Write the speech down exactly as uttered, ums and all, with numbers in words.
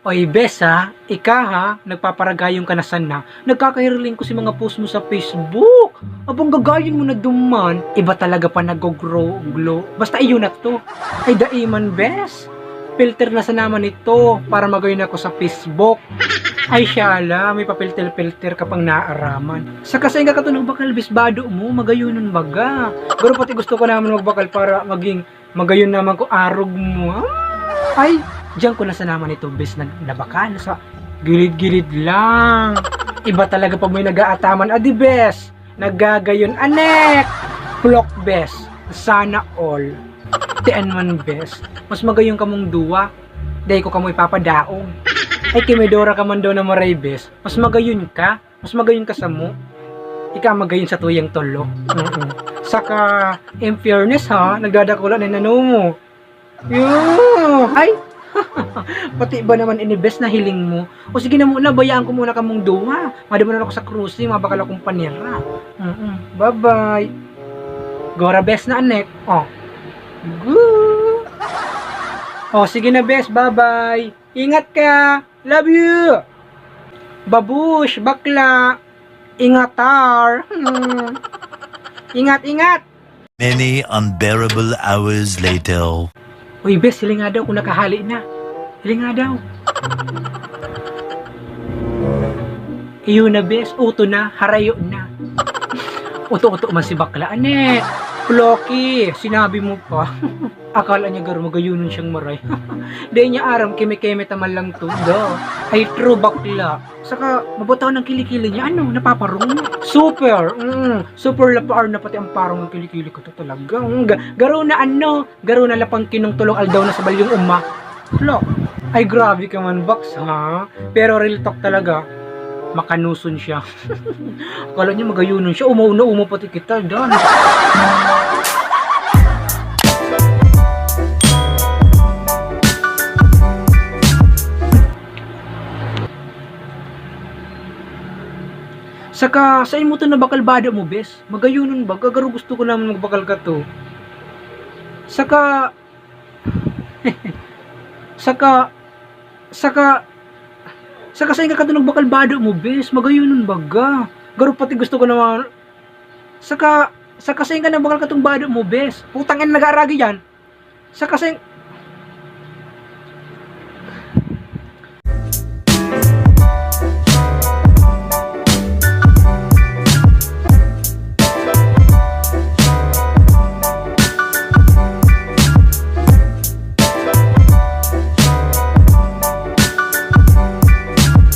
Oy, bes, ha? Ika, ha? Nagpaparagayon ka na sana. Nagkakahiriling ko si mga post mo sa Facebook. Abang gagayon mo na duman. Iba talaga pa nag-grow-glow. Basta iyo na to. Ay, dai man, bes. Filter na sana man ito para magayon ako sa Facebook. Ay, shala, may papilter-filter ka pang naaraman. Saka sain ka kato nagbakal, bes, bado mo, magayonon baga. Pero pati gusto ko naman magbakal para maging magayon naman ko arog mo. Ay, diyan ko na sana man ito, bes, nag-, nabakal sa gilid-gilid lang. Iba talaga pag may nag-aataman. Adi, bes, nagagayon, anek! Plok, bes. Sana all. Tian man, bes. Mas magayon kamong duwa. Dai ko kamo ipapadaog. Ay, kimidora ka man daw na maray, bes. Mas magayon ka. Mas magayon ka samo. Ika magayon sa tuyang tolo. Mm-mm. Saka, in fairness ha, nagdadakula na yung ano mo. Yeah. Ay! Pati ba naman ini, bes, na hiling mo? O sige na muna, bayaan ko muna kamong duwa. Madamo na ako sa cruise, mabakal akong panira. Mm-mm. Bye-bye. Gora, bes, na anek. Oh. Goo. Oh, sige na, bes. Bye-bye. Ingat ka. Love you. Babush, bakla. Ingatar. Hmm. Ingat, ingat. Many unbearable hours later. Uy, bes, hiling nga daw kung nakahali na. Hiling nga daw. Iyo na, bes. Uto na. Harayo na. Uto-uto man si bakla. Ane, Floki, sinabi mo pa. Akala niya garo magayonon siyang maray. Dai niya aram, keme-keme ta man lang to. Da. Ay, true, bakla. Saka, mabutaw ng kilikili niya. Ano, napaparong? Super! Mm, super lapaar na pati ang parong ng kilikili ko to talaga. Mm, ga- garo na ano, garo na lapang kinong tulong aldaw na sa balyong uma. Lo, ay grabe ka man, Box, ha? Pero real talk talaga, makanuson siya. Akala niya magayonon siya, umaw na umaw pati kita, dan. Saka, sain mo to nabakal bado mo, bes? Magayonon ba? Gagaro gusto ko naman magbakal ka to. Saka, saka, saka, saka sain ka kato nagbakal bado mo, bes? Magayonon baga. Garo pati gusto ko naman. Saka, saka sain ka nagbakal katong bado mo, bes? Putang ina, nag-aaragi yan. Saka sain,